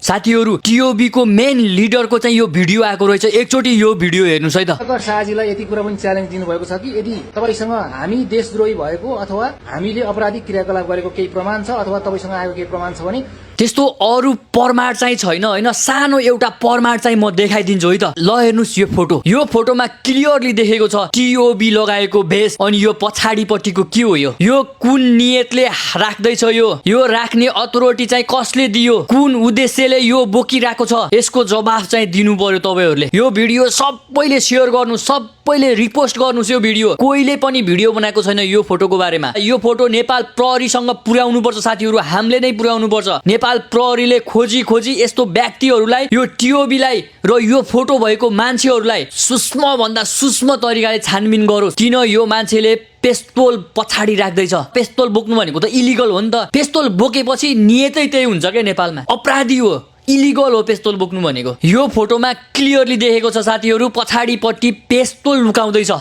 साथीहरु टिओबी को main leader को चाहिँ यो भिडियो आएको रहेछ। एकचोटी यो भिडियो हेर्नुस् है त। सरकार शाहजीलाई यति कुरा पनि च्यालेन्ज दिनु भएको छ कि यदि तपाईसँग हामी देशद्रोही भएको अथवा हामीले अपराधिक क्रियाकलाप गरेको केही प्रमाण छ अथवा तपाईसँग आएको केही प्रमाण छ भने त्यस्तो अरु परमार चाहिँ छैन हैन, सानो एउटा परमार चाहिँ म देखाइदिन्छु है त। ल हेर्नुस् यो फोटो। यो फोटोमा क्लियरली देखेको छ टिओबी लगाएको भेष। अनि यो पछाडीपट्टिको के हो? यो कुन नियतले राख्दै छ? यो राख्ने अथोरिटी चाहिँ कसले दियो? कुन उद्देश्यले यो बोकिरहेको छ? यसको जवाफ चाहिँ दिनु पर्यो तपाईहरुले। यो भिडियो सबैले शेयर गर्नु, सबैले रिपोस्ट गर्नुस्। यो भिडियो कोहीले पनि भिडियो बनाएको छैन यो फोटोको बारेमा। यो फोटो नेपाल प्रहरीसँग पुर्याउनु पर्छ साथीहरु, हामीले नै पुर्याउनु पर्छ। नेपाल प्रहरीले खोजी यस्तो व्यक्तिहरुलाई, यो टिओबीलाई र यो फोटो भएको मान्छेहरुलाई सूक्ष्म भन्दा सूक्ष्म तरिकाले छानबिन गरोस्। किन यो मान्छेले पेस्तोल पछाडी राख्दै छ? पेस्तोल बोक्नु भनेको त इलिगल हो नि त। पेस्तोल बोकेपछि नियतै त्यही हुन्छ के नेपालमा? अपराधी हो, इलिगल हो पेस्तोल बोक्नु भनेको। यो फोटोमा क्लियरली देखेको छ साथीहरु, पछाडीपट्टि पेस्तोल लुकाउँदै छ।